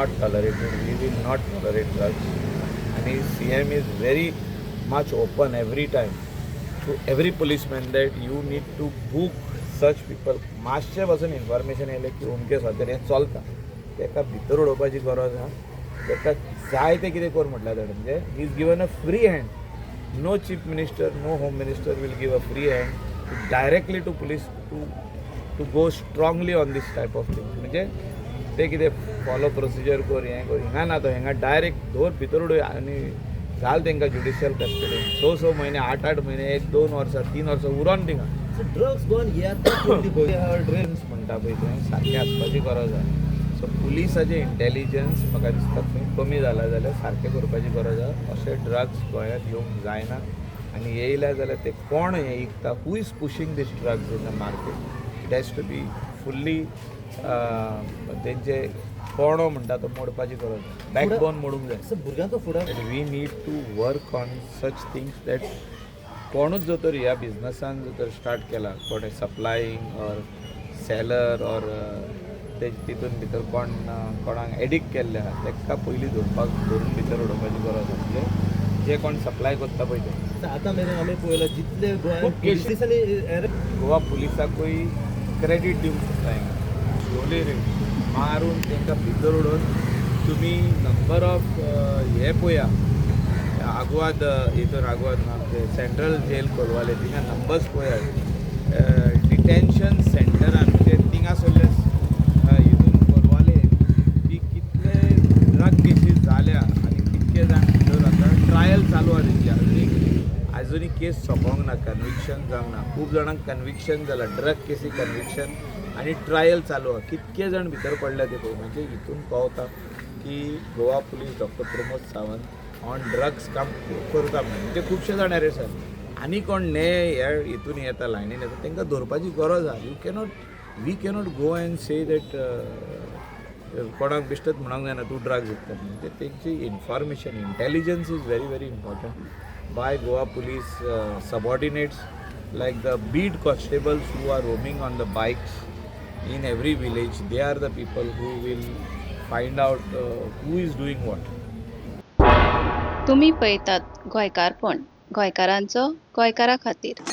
not tolerated. We will not tolerate drugs. आनी CM is very much open every time to every policeman that you need to book such people. मातशें पासून information येयलें की अमके सुवातेर हें चलता, ताका भितर उडोवपाची गरज आहा. ताका जाय तें कितें कर म्हटल्यार ताणें, म्हणजे he is given a free hand. No chief minister, no home minister will give a free hand directly to police to go strongly on this type of things. म्हणजे ते कितें फॉलो प्रोसिजर कर, हें कर, हिंगा ना, तो हिंगा डायरेक्ट धर, भितर उडय आनी घाल तांकां ज्युडिशियल कस्टडीन, स स म्हयने, आठ आठ म्हयने, एक दोन वर्सां, 3 वर्सां उरोन थिंगा. ड्रग्स गोवान हे आतां पयलीं पळय. ड्रेन्स म्हणटा पळय, तें सारकें आसपाची गरज आहा. सो पुलिसाचें इंटेलिजन्स म्हाका दिसता खंय कमी जाला जाल्यार सारकें करपाची गरज आहा. अशे ड्रग्स गोंयांत येवंक जायना आनी येयल्या जाल्यार ते कोण हें विकता, who is pushing this drugs in the market, it has to be fully तेंचे कोणो म्हणटा तो मोडपाची गरज, बॅकबोन मोडूंक जाय. सर, भुरग्यांचो फुडार. We need to work on such things that कोणूच जर तर ह्या बिजनसान जर तर स्टार्ट केला, कोणें सप्लायींग ऑर सेलर ऑर ते तितून भितर कोण कोणाक एडिक्ट केल्ले आहा, ताका पयलीं धरपाक, धरून भितर उडोवपाची गरज आसा. म्हणजे जे कोण सप्लाय करता पळय ते. आतां मेरेन आमी पळयलां जितले गोंयांत खूब केशी- पुलिसांनी arrest Goa पुलिसाकूय क्रेडीट दिवंक शकता. हांगा स्लोली मारून तांकां भितर उडोवन तुमी नंबर ऑफ हे पळया, आगवाद हितून, आगवाद ना, सेंट्रल जेल कोलवाले, थिंगा नंबर्स पळया. डिटेन्शन सेंटरान, म्हणजे थिंगासरले हितून कोलवाले की कितले ड्रग केसीस जाल्या आनी कितके जाण भितर आतां ट्रायल चालू आहा तेंची. अजुनूय अजुनूय केस सोंपोंक ना, कन्विक्शन जावंक ना. खूब जाणांक कन्विक्शन जाला, ड्रग केसी कन्विक्शन आनी ट्रायल चालू आहा. कितके जाण भितर पडल्या ते पळय. म्हणजे हितून कळता की Goa police, doctor Pramod Sawant on drugs काम खूब करता म्हणून. म्हणजे खुबशे जाण अरेस्ट जाले आनी कोण ने ह्या हितून येता, लायनीन येता, तांकां धरपाची गरज आहा. You cannot, we cannot go and say that कोणाक बेश्टेच म्हणूंक जायना तूं ड्रग्स विकता. म्हणजे तेंची information, intelligence is very very important by Goa Police subordinates like the beat constables who are roaming on the bikes in every village. They are the people who will find out who is doing what. तुमी पळयतात गोंयकारपण, गोंयकारांचो गोंयकारा खातीर.